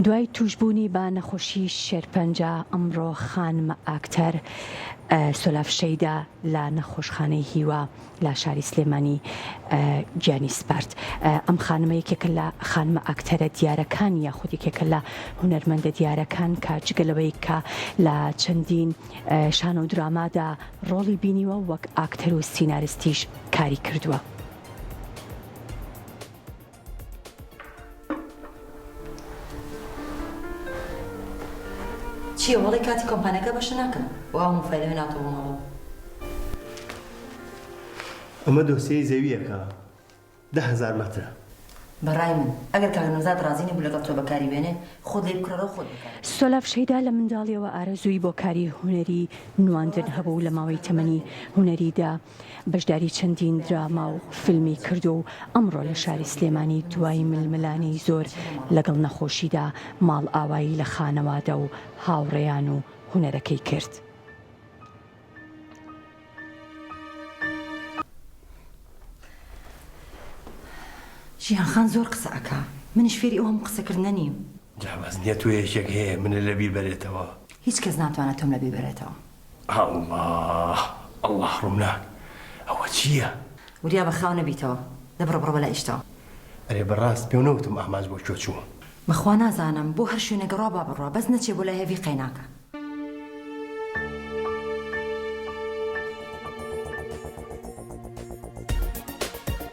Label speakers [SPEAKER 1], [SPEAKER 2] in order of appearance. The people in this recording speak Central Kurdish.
[SPEAKER 1] دوای تووشبوونی بە نەخۆشی شێرپەنجە، ئەمڕۆ خانمە ئاکتەر سۆلاف شەیدا لە نەخۆشخانەی هیوا لە شاری سلێمانی گیانی سپارد. ئەم خانمە یەکێکە لە خانمە ئاکتەرە دیارەکان یاخود یەکێکە لە هونەرمەندە دیارەکان کە جگە لەوەی کە لە چەندین شانۆ و درامادا ڕۆڵی بینیوە وەک ئاکتەر و سیناریستیش کاری کردووە.
[SPEAKER 2] چییە وەڵی کاتی کۆمپانیاکە بەشە ناکەم وا هەموو فایلە هێناتەوە بۆ ماڵەوە.
[SPEAKER 3] ئەمە دۆسیەی زەوییەکە 10,000 مەترە.
[SPEAKER 2] بە ڕای من ئەگەر کاک نەوزاد ڕازی نەبوو لەگەڵ تۆ بەکاری بێنێ خۆت لێی بکڕەرەوە خۆت بەکاری بێنە.
[SPEAKER 1] سۆلاف شەیدا لە منداڵیەوە ئارەزووی بۆ کاری هونەری نواندن هەبوو و لە ماوەی تەمەنی هونەریدا بەشداری چەندین دراما و فیلمی کردووە و ئەمڕۆ لە شاری سلێمانی دوای ململانێی زۆر لەگەڵ نەخۆشیدا ماڵئاوایی لە خانەوادە و هاوڕێیان و هونەرەکەی کرد.
[SPEAKER 2] ژیان خان زۆر قسە ئەکا منیش فێری ئەو هەموو قسە کردنە نیم.
[SPEAKER 3] جا بەس نیە تۆ یەکێک هەیە منت لەبیر بەرێتەوە.
[SPEAKER 2] هیچ کەس ناتوانێت تۆم لەبیر بەرێتەوە.
[SPEAKER 3] اللە اللە ڕووناک ئەوە چییە؟
[SPEAKER 2] وریا بە خاو نەبیتەوە دە بڕۆ بڕۆ بەلای ئیشتەوە.
[SPEAKER 3] ئەرێ بەڕاست پێو نەوتم ئامانج بۆ کوێ چوو؟
[SPEAKER 2] بەخوا نازانم بۆ هەر شوێنێک ڕوا با بڕوا بەس نەچێ بۆ لای هێڤی قەیناکە.